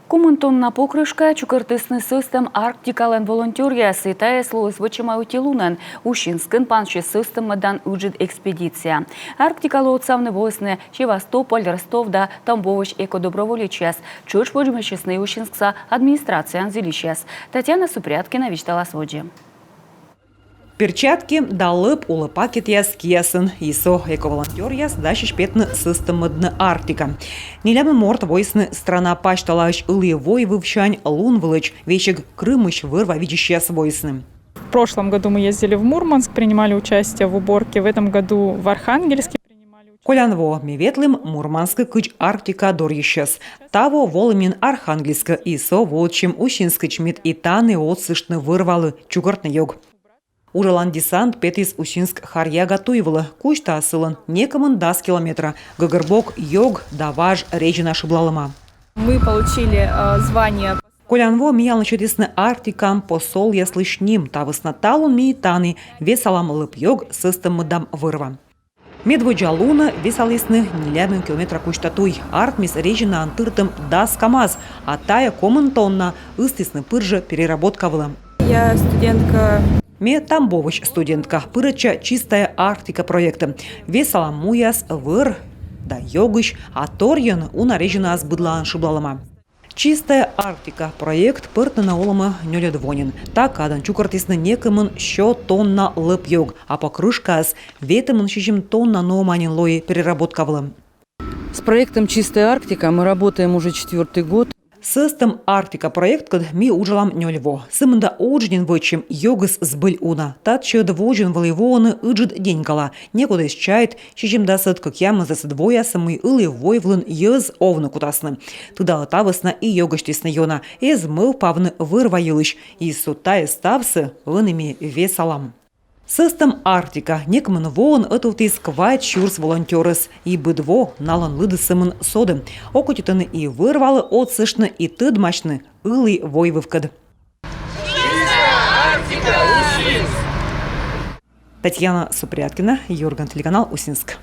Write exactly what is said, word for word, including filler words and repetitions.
Комын тонна покрышка чукӧртісны Сӧстӧм Арктикалӧн волонтёръяс, и тайӧс лоис вӧчӧма ӧти лунӧн. Усинскын пансис сӧстӧммӧдан ыджыд экспедиция. Арктикалы отсавны воисны Севастополь, Ростов да Тамбовысь экодоброволечьяс. Тшӧтш водзмӧстчисны Усинскса администрацияын зільысьяс. Татьяна Супряткина висьталас водзӧ. Перчатки да лӧп улӧ пакетъяс киясӧн. И со эковолонтёръяс дасьӧсь петны сӧстӧммӧдны Арктика. Нелямын морт воисны страна пасьталаысь. Ылі войвывсянь лун вылӧдз весиг Крымысь вӧр-ва видзысьяс воисны. В прошлом году мы ездили в Мурманск, принимали участие в уборке. В этом году в Архангельске. Колян во ме ветлім Мурманскӧ кыдз Арктика дорйысьяс. Таво волім нин Архангельскӧ, и со воӧдчӧм Усинскӧдз, мед и тані отсыштны вӧр-валы, чукӧртны ёг. Уджалан десант петіс Усинск — Харъяга туй вылӧ. Кузьта сылӧн некымын дас километра. Гӧгӧрбок ёг да важ резина шыблалӧма. Мы получили э, звание. Колян во миянлы сетісны Арктикаын посолъяслысь ним. Та вӧсна талун ми тані весалам лӧп ёг, сӧстӧммӧдам вӧр-ва. Медводдза лунӧ весалісны нелямын километра кузьта туй. Артмис резинаӧн тыртӧм дас КамАЗ, а тайӧ комын тонна ыстісны пыр жӧ переработка вылӧ. Я студентка. Ме Тамбовысь студентка, пырӧдча «Чистая Арктика» проектӧ. Весалам муяс, вӧр да ёгысь, а торйӧн уна резинаыс быдлаын шыблалӧма. «Чистая Арктика» проект пӧртны на олӧмӧ нёльӧд во нин. Та кадӧн чукӧртісны некымын сё тонна лӧп ёг, а покрышкаыс ветымын сизим тонна нуӧма нин лои переработка вылӧ. С проектом «Чистая Арктика» мы работаем уже четвертый год. «Сӧстӧм Арктика» проекткӧд ми уджалам нёль во. Сымында удж нин вӧчим, ёгыс збыль уна. Татчӧ ӧд водзын вӧлі воӧны ыджыд денькала. Некод эз чайт сизимдасӧд, кӧкъямысдасӧд воясӧ, мый ылі войвылын йӧз овны кутасны. Тыдалӧ, та вӧсна и ёгӧстісны ёна, эз мӧвпавны вӧр-ва йылысь. И со тайӧ ставсӧ ӧні ми весалам. «Сӧстӧм Арктика» некымын воын ӧтувтіс квайт сюрс волонтёрӧс. И быд во налӧн лыдыс сӧмын содӧ: окотитӧны и вӧр-валы отсыштны, и тӧдмасьны ылі войвывкӧд. Татьяна Супряткина, «Юрган» телеканал, Усинск.